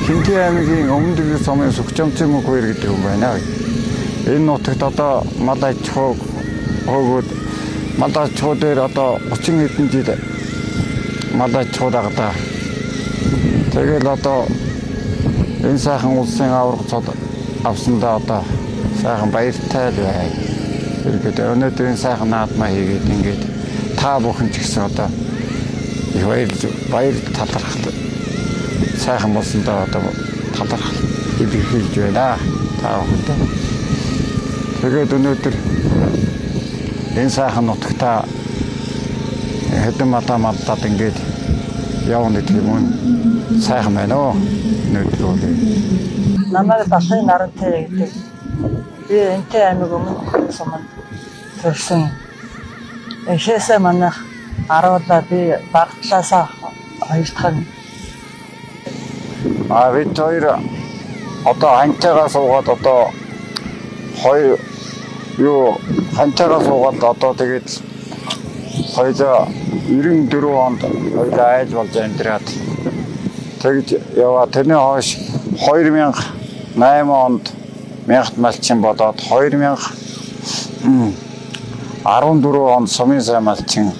Хинти аймгийн Өмнөд Дэгдэр сумын Сүхжамцын мөнх хоёр гэдэг хүн байна. Энэ нутагт одоо мал аж ахуй хөөгөөд мал аж ахуй дээр одоо 30 хэдэн жил мал аж ахуй дагдаа. Тэгэл одоо энэ сайхан улсын аварга цол авсандаа одоо сайхан баяртай л байна. Тэргээд өнөөдөр энэ сайхан наадмаа хийгээд ингээд та бүхэн ч гэсэн одоо их баяр талархал сайхан болсондоо одоо талархал илэрхийлж байна. Та бүхэндээ. Тэгээд өнөөдөр энэ сайхан нутагта хэдэн малаа маллаад ингээд явна гэдэг юм уу? Сайхан байна уу? Өнөөдөр бол. Намайг Далхын Нарантай гэдэг. Би Энтэй аймаг Өмнөд суманд төрсөн. Эхээсээ манайх аруулаа би багтлаасаа хоёр дахь нь А бид хоёр одоо хантайгаа суугаад одоо хоёр юу хантайгаа суугаад одоо тэгээд хоёулаа 94 онд хоёулаа айл болж амьдраад тэгж яваа. Тэрний хойш 2008 онд мянгат малчин болоод 2014 онд сумын сайн малчин,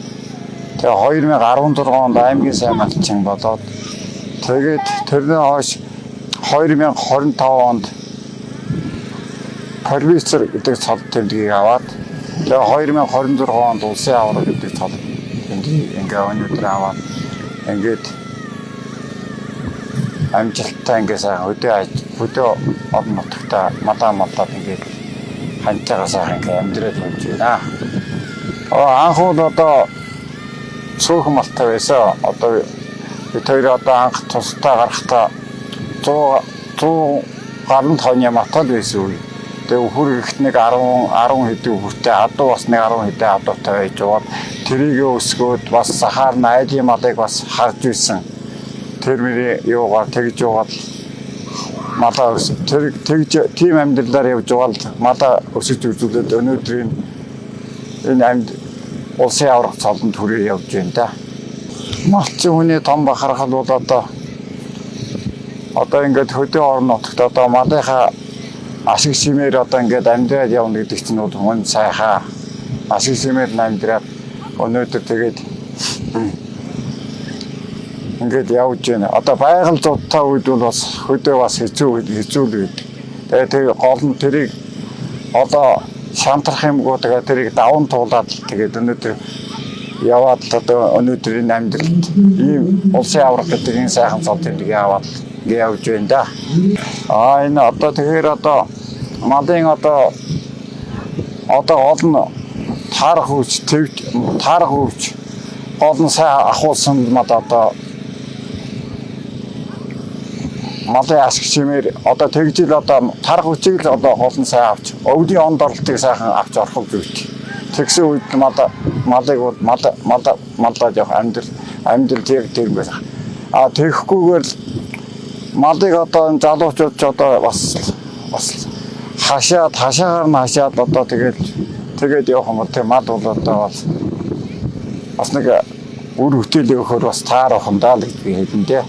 тэгээ 2016 онд аймгийн сайн малчин болоод тэгээд тэрний хойш 2025 онд профессор гэдэг цол тэмдгийг аваад тэгээ 2026 онд улсын аварга гэдэг цол тэмдгийг ингээ өнөөдөр аваад ингээд амжилттай ингээ сайхан хөдөө орон нутагта малаа маллаад ингээд хантайгаа сайхан ингээ амьдраад явж байна. Аа анх бол одоо цөөхөн малтай байсан. Одоо бид хоёр одоо анх тусдаа гарахдаа 100 100 гаруй тооны матал байсан үе. Тэгээ үхэр эрэхт нэг 10 10 хэдэн үхэртэй, адуу бас нэг 10 хэдэн адуутай байж байгаад тэрийг өсгөөд бас сахаар нь айлын малыг бас харж исэн. Тэр мөрийн юугаар тэгж яваад малаа тэр тэгж тийм амьдралаар явж байгаа л малаа өсөж үзүүлээд өнөөдрийн энэ амьд улсын аварга цолонд хүрээ явж байна да. Малчин хүний том бахархал бол одоо ингээд хөдөө орон нутагт одоо малынхаа ашиг шимээр одоо ингээд амьдраад явна гэдэг чинь бол хүн сайхаа ашиг шимээр нь амьдраад өнөөдөр тэгээд ингээд явж байна. Одоо байгаль зудтай үед бол бас хөдөө бас хэцүү хэцүү л байдаг. Тэгээд тэр гол нь тэрийг одоо шантрах юмгүй тэгээд тэрийг даван туулаад тэгээд өнөөдөр яваад л одоо өнөөдрийн амьдралд ийм улсын аварга гэдэг энэ сайхан цол тэмдэг яваад ингээ явж байна да. Аа энэ одоо тэгэхээр одоо малын одоо гол нь таарах өвч твж таарах өвч гол нь сайн ахуулсан мал одоо малын ашиг чимээр одоо тэгжил одоо тарах хүчийг л одоо гол нь сайн авч өвлийн онд оролтыг сайхан авч орох зүйтэй. Тэгсэн үед мал малыг бол мал мал маллаад явах амьдрал тэр тэр юм байна. А тэгэхгүйгээр л малыг одоо энэ залуучууд ч одоо бас хашаад хашаагаар нь хашаад одоо тэгэл тэгээд явах юм бол тэр мал бол одоо бас нэг үр хөтөл өгөхөр бас таарах юм даа л гэж би хэлнэ дээ.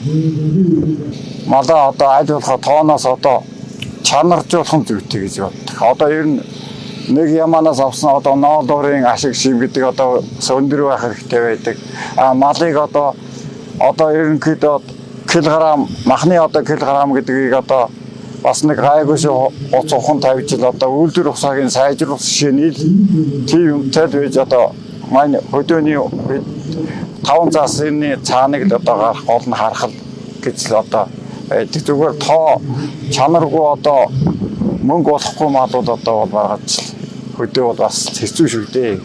Малаа одоо аль болох тооноос одоо чанаржуулах нь зүйтэй гэж боддог. Одоо ер нь нэг яманаас авсан одоо ноолуурын ашиг шим гэдэг одоо өндөр байх хэрэгтэй байдаг. А малыг одоо ерөнхийдөө килограмм махны одоо килограмм гэдгийг одоо бас нэг гайгүй шүү уц ухан тавьж л одоо үйлдвэр усаагийн сайжруулах жишээ л тийм юмтай л байж одоо маань хөдөөний таван заасны цааныг л одоо гарах гол нь харах л гэж л одоо байдаг. Зүгээр тоо чанаргүй одоо мөнгө олохгүй малууд одоо бол баргаж хөдөө бол бас хэцүү шүү дээ.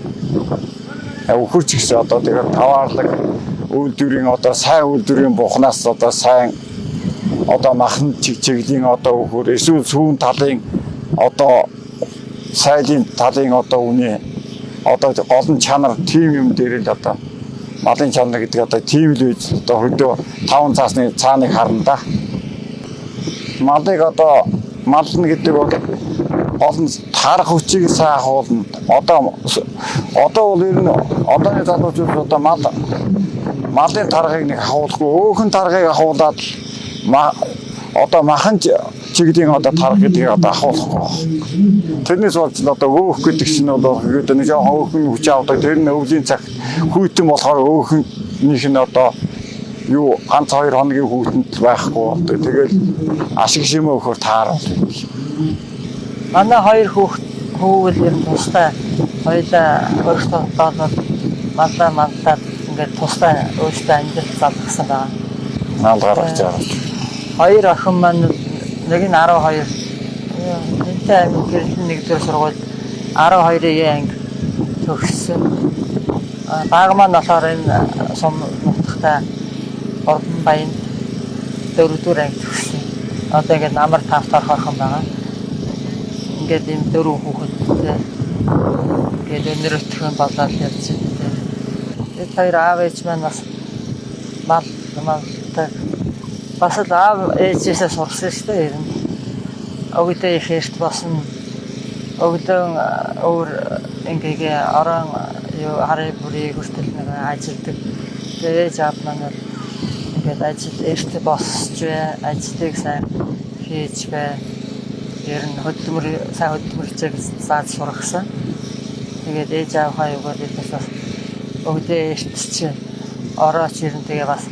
Үхэр ч гэсэн одоо тэгээд таваарлаг үйлдвэрийн одоо сайн үйлдвэрийн бухнаас одоо сайн одоо махан чиглийн одоо үхэр эсвэл сүүн талын одоо сайлын талын одоо үний одоо гол нь чанар тийм юм дээр л одоо малын чанар гэдэг одоо тийм л үйл одоо хөдөө таван цаасны цааныг харна да. Малыг одоо мална гэдэг бол гол нь тарах хүчийг сайн ахуулна. Одоо бол ер нь одооны залуучууд одоо малын тархыг нэг ахуулахгүй өөхөн тархыг ахуулаад Одоо махан чигдийн одоо тарга гэдгийг одоо ахуулахгүй. Тэрнээс болж л одоо өөх гэдэг чинь бол ерөөдөө нэг жоохон өөхөн хүч авдаг. Тэр нь өвлийн цагт хүйтэн болохоор өөхөнийх нь одоо юу ганц 2 хоногийн хүүтэнд байхгүй болдог. Тэгэл ашиг шимээ өгөхөөр тааруул. Манай хоёр хүүхэд хүүгэл ер нь тустай хоёлаа өөрсдөө болоод маллаа манлаад ингээд тустай өөрсдөө амьдрал залгасан байгаа. Наал гаргаж байгаа. Хоёр охин маань нэг нь 12, Нэнтэй аймаг Гэрэлэн 1-р сургууль 12-ийн анги төгссөн. Баг маань болохоор энэ сум нутагтай Урданбаянд 4-р анги төгссөн. Одоо ингээд намар 5 дахь орхон байгаа. Ингээд ийм дөрөв хүүхэдтэй ингээд өнөртгөн болоод явж байна. Тэд хоёр аав ээж маань бас мал малтай бас л аав ээжээсээ сурсан шүү дээ ер нь. Өгдөө их эрт босно. Өглөө өөр ингээ орон юу харын бүрийг хүртэл нэг ажилдаг. Тэгээ ээж аав маань бол ингээд ажил эрт босч бай, ажлыг сайн хийж бай. Ер нь хөдөлмөр сайн хөдөлмөрлөж зааж сургасан. Тэгээд ээж аавхаа юугаар бид бас өглөө эрт чи орооч ер нь тэгээ бас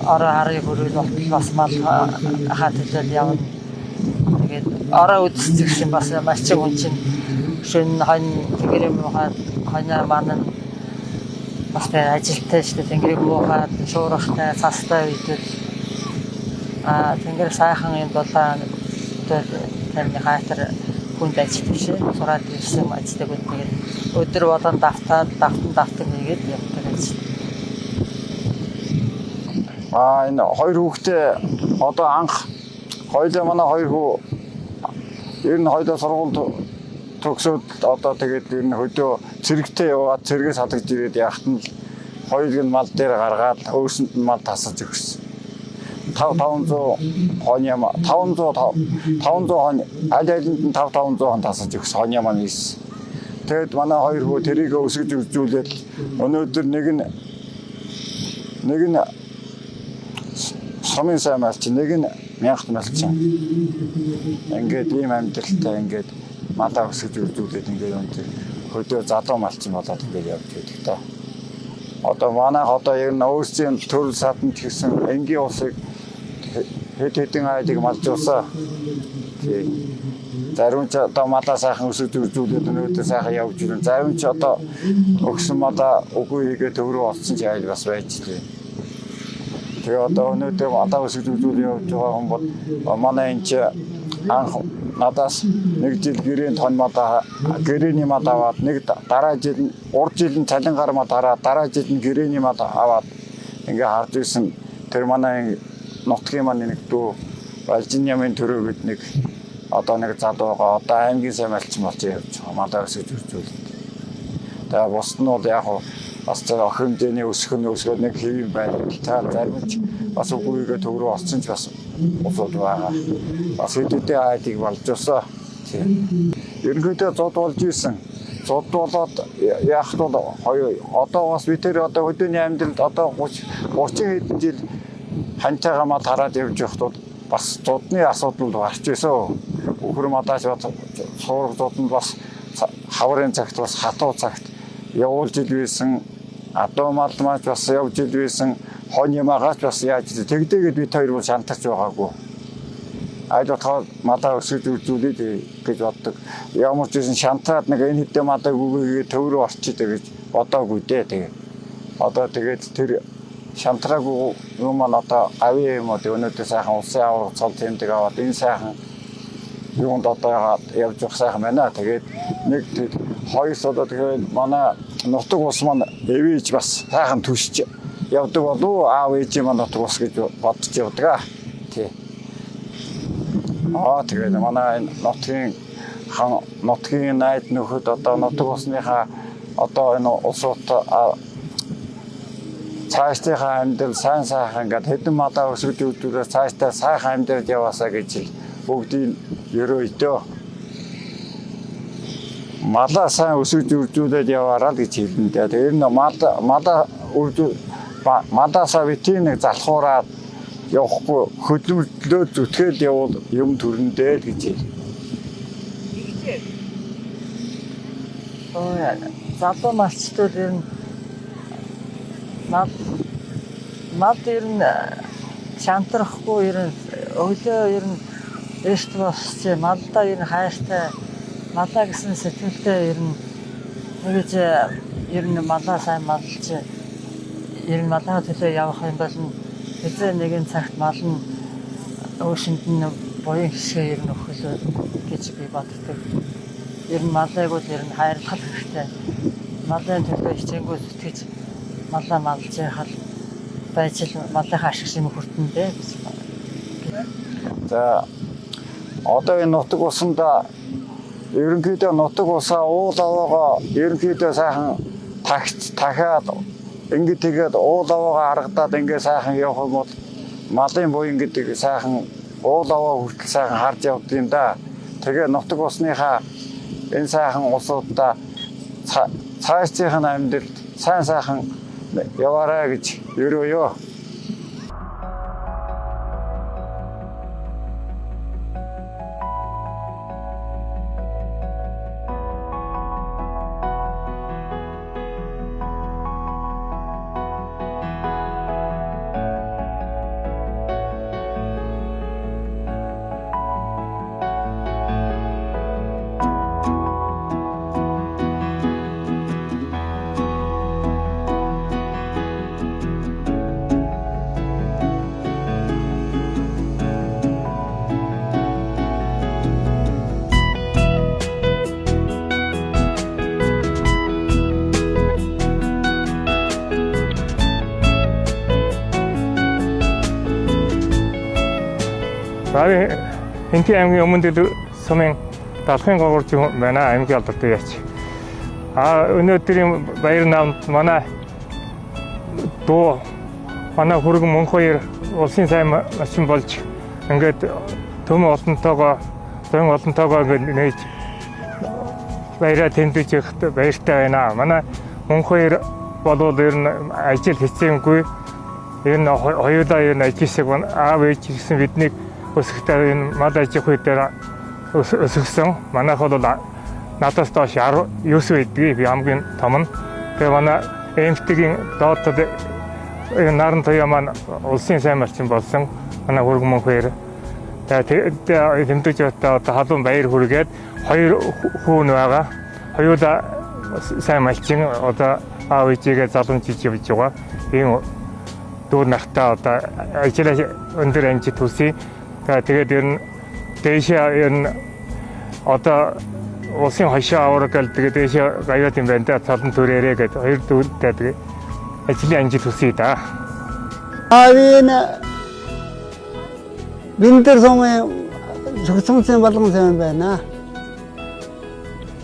ороо харын бүрэл болтол бас мал хаа төлөөл явна. Тэгээд ороо үдцэгсэн бас малчин хүн чинь шөнө хонь тэнгэрийн муухай хоньоо маань бас тэгээ ажилтай шүү дээ. Тэнгэрийн муухай шуурхтай цастай үед л тэнгэр сайхан юм дулаан тарны хаатар хүнд ажил биш ээ. Сураад ирсэн ажилтайг тэгээд өдөр болгон давтаад давтан хийгээд явдаг ажил. Энэ хоёр хүүхдээ одоо анх хоёулаа манай хоёр хүү ер нь хоёулаа сургуульд төгсөөд одоо тэгээд ер нь хөдөө цэрэгтэй яваад цэргээс хадагж ирээд яхад нь хоёулыг нь мал дээр гаргаад өөрсөнд нь мал тасаж өгсөн. 5 500 хон ям 500 500 хон аль алинд нь 5 500 хон тасаж өгсөн хон ямаа нийс. Тэгээд манай хоёр хүү тэрийг өсгөж өгжүүлээд өнөөдөр нэг нь сумын сайн малчин, нэг нь мянхат малчин. Ингээд ийм амьдралтай ингээд малаа өсгөж үржүүлээд ингээд өндөр хөдөө залуу малчин болоод ингээд явж байдаг та. Одоо манайх одоо ер нь өөрсдийн төрөл саданд гэсэн энгийн улсыг хэд хэдэн айлыг малжуулсан. Тий. Зарим ч одоо малаа сайхан өсөж үржүүлээд өнөөдөр сайхан явж ирэн. Зарим ч одоо өгсөн малаа үгүй хийгээ төврөө олцсон ч айл бас байж лээ. Тэгээ одоо өнөөдөр малаа өсөж үржүүлээд явж байгаа хүн бол манай энэ чи анх надаас нэг жил гэрээнд хон малаа гэрээний мал аваад нэг дараа жил нь урд жил нь цалингаар мал хараад дараа жил нь гэрээний мал аваад ингээ харж ирсэн. Тэр манай нутгийн маань нэг дүү Балжин ямын төрөө гэд нэг одоо нэг залуу байгаа. Одоо аймгийн сайн малчин болж явж байгаа. Малаа өсөж үржүүлээд. Тэгээ бусд нь бол яг бас тэр охин хэмжээний өсөх нь өсгөө нэг хэв юм байна. Та зарим ч бас үгүйгээ төврөө олсон ч бас усууд байгаа. Бас хэд хэдэн айлыг болжуулсан. Тийм. Ерөнхийдөө зуд болж исэн. Зуд болоод яахт бол хоёр одоо бас бид тэр одоо хөдөөний амьдралд одоо 30 30 хэдэн жил хантайгаа мал хараад явж байхад бол бас зудны асуудал гарч ирсэн. Үхэр малаач бас суурга зуданд бас хаврын цагт бас хатуу цагт явуулж ил байсан. Адуу мал маач бас явж ил байсан. Хон ямаагаач бас яаж тэгдээгээд бид хоёр бол шантарч байгаагүй. Аль болохоор малаа өсгөж үржүүлээд гэж боддог. Ямар ч байсан шантраад нэг энэ хэдэн малаа гүгээгээ төв рүү орчихдээ гэж бодоогүй дээ тэгээ. Одоо тэгээд тэр шантраагүй юм маань одоо гавийн юм уу өнөөдөр сайхан улсын аварга цол тэмдэг аваад энэ сайхан юунд одоо явж явах сайхан байна. Тэгээд нэг хоёр одоо тэгээд манай нутаг ус маань эвэж бас сайхан төсч явдаг болов аав ээжийн маань нутаг ус гэж бодож явдаг аа. Тий. Тэгээд манай энэ нутгийн хан нутгийн найд нөхөд одоо нутаг усныхаа одоо энэ улсууд цаашдынхаа амьдрал сайн сайхан ингээд хэдэн малаа өсгөж үүдүүлээ цаашдаа сайхан амьдрал яваасаа гэж бүгдийг ерөөйдөө. Малаа сайн өсгөж үржүүлээд яваараа л гэж хэлнэ дээ. Тэр нь малаа үржүүл малаасаа битгий нэг залхуураад явахгүй хөдөлмөрлөө зүтгээл явуул юм төрөндөө л гэж хэлнэ. Ой, залуу малчдууд ер нь мал мал ер нь шантрахгүй ер нь өглөө ер нь эрт босч малдаа ер нь хайртай малаа гэсэн сэтгэлтэй ер нь нэгж ер нь малаа сайн малж ер нь малаа төлөө явах юм бол хэзээ нэгэн цагт мал нь өөрсөнд нь буян хэсгээ ер нь өгөх л гэж би боддог. Ер нь малыг бол ер нь хайрлах хэрэгтэй. Малын төлөө хичээнгүй зүтгэж малаа малж яхал байж л малынхаа ашиг шим хүртэн дээ гэж. За одоо энэ нутаг усанда ерөнхийдөө нутаг усаа уул аваагаа ерөнхийдөө сайхан тагч дахиад ингэ тэгээд уул аваагаа аргадаад ингээ сайхан явах юм бол малын буян гэдэг сайхан уул аваа хүртэл сайхан харж явд юм да. Тэгээ нутаг усныхаа энэ сайхан усуудаа цаашдын амьдралд сайн сайхан яваарай гэж өрөөё. За би Хэнтий аймгийн Өмнөд сумын Далхын гогорж байна. Аймгийн алдартай яач. А өнөөдрийн баяр наамд манай дуу манай хүргэн Мөнхбаяр улсын сайн мачин болж ингээд төм олонтойгоо зөн олонтойгоо ингээд нээж баяраа тэмдэж явахт баяртай байна. Манай Мөнхбаяр болвол ер нь ажил хэцээнгүй ер нь хоёулаа ер нь ажилласаг аав ээж гэсэн биднийг өсөхдөө энэ мал аж ахуй дээр өсгсөн. Манайх бол надаас доош 19 байдгийг би хамгийн том нь. Тэгээ манай эмтгийн доотод энэ наран туяа маань улсын сайн малчин болсон. Манай хүргэн Мөнхбаяр. Тэгээ тэмдэж явахдаа одоо халуун баяр хүргээд хоёр хүүн байгаа. Хоёулаа сайн малчин одоо аав ээжигээ залуун жиж явж байгаа. ийм дүү нартаа одоо ажиллаа өндөр амжилт хүсье. Тэгээд ер нь дээшээ ер нь одоо улсын хошоо авраг гэл тэгээд дээшээ гаяад юм байна да цалан төрөөрэй гэд хоёр дүүтэй тэгээд ажлын амжилт хүсье да. А би энэ Бинтер сумын цогцсон болгон сайн байна.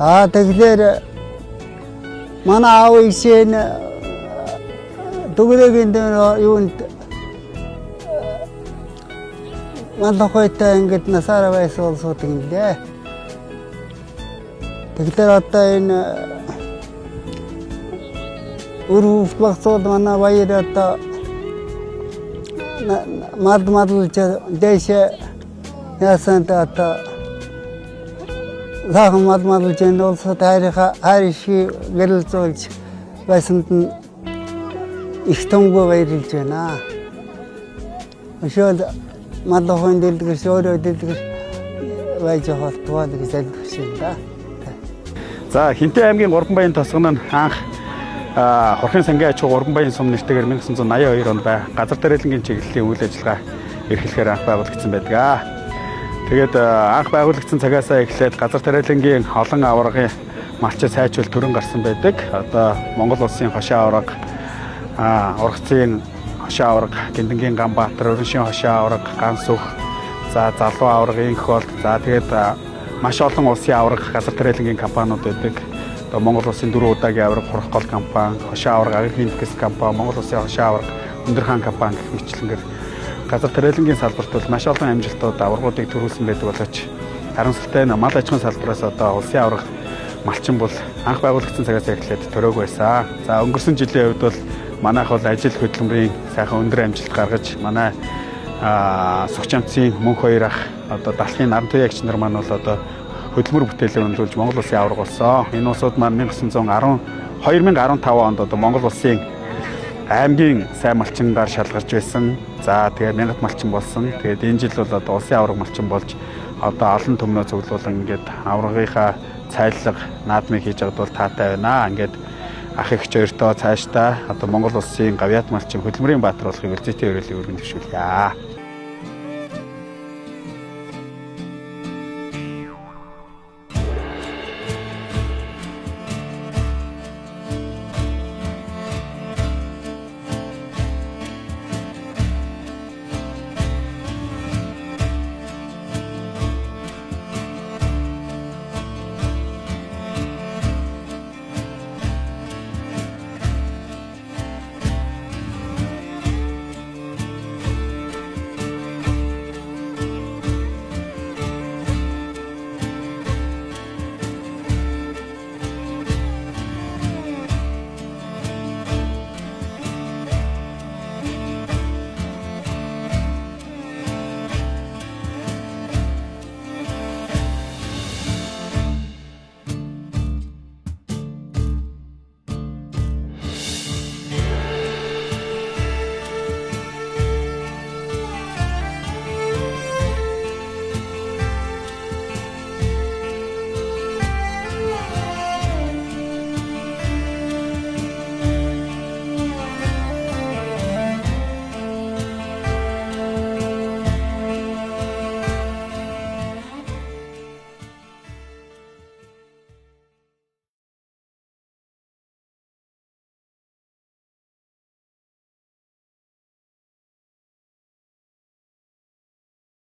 Аа тэгэхээр манай аав ишээ нь дүгрэгийн дээр юунд малхойтой ингээд насаараа байсан бол суудаг юм лээ. Тэгэхээр одоо энэ үр хүүхд багцуул манай баяр одоо мал малж дээшээ яасан одоо сайхан мал малж энэ улсад хайрынхаа хайр ишгийг гэрэлзүүлж байсанд нь их томгүй баярлж байна. Өшөөл мал охин дэлгэрч өөрөө дэлгэрч байж болтугай гэж залбирч байна да. За Хинтээ аймгийн Гурванбаян тосгон нь анх Хурхын сангийн аж ахуй Гурванбаян сум нэртэйгээр 1982 онд бай газар дээрэлэнгийн чиглэлийн үйл ажиллагаа эрхлэхээр анх байгуулагдсан байдаг. Тэгээд анх байгуулагдсан цагаасаа эхлээд газар тариалангийн олон аваргын малчид сайжруул төрөн гарсан байдаг. Одоо Монгол улсын хошин аварга, ургацын хошин аварга, Гиндэнгийн Ганбаатар, Өрөншийн хошин аварга, Гансүх, за залуу аварга, Инх болд. За тэгээд маш олон улсын аварга газар тариалангийн компаниуд байдаг. Одоо Монгол улсын дөрвөн удаагийн аварга Хурах гол компани, хошин аварга Агарын хэмтгэс компани, Монгол улсын хошин аварга Өндөр хаан компани гэх мэтчлэнгээр газар тариалангийн салбарт бол маш олон амжилтууд аваргуудыг төрүүлсэн байдаг боловч харамсалтай нь мал аж ахуйн салбараас одоо улсын аварга малчин бол анх байгуулагдсан цагаас эхлээд төрөөг байсан. За өнгөрсөн жилийн хувьд бол манайх бол ажил хөдөлмөрийн сайхан өндөр амжилт гаргаж манай Сүхжамцын мөнх хоёр ах одоо Далхын Нарантуяагч нар маань бол одоо хөдөлмөр бүтээлээ өндөрлж Монгол улсын аварга болсон. Энэ улсууд маань 1910 2015 онд одоо Монгол улсын аймгийн сайн малчингаар шалгарч байсан. За тэгээд мянгат малчин болсон. Тэгээд энэ жил бол одоо улсын аварга малчин болж одоо олон төмнөө цуглуулan ингээд аваргынхаа цайлга наадмыг хийж байгаад бол таатай байна. Ингээд ах эгч хоёртоо цаашдаа одоо Монгол улсын гавьяат малчин хөдөлмөрийн баатар болохыг үлзийтэй өрөөлийг өргөн дэвшүүлье.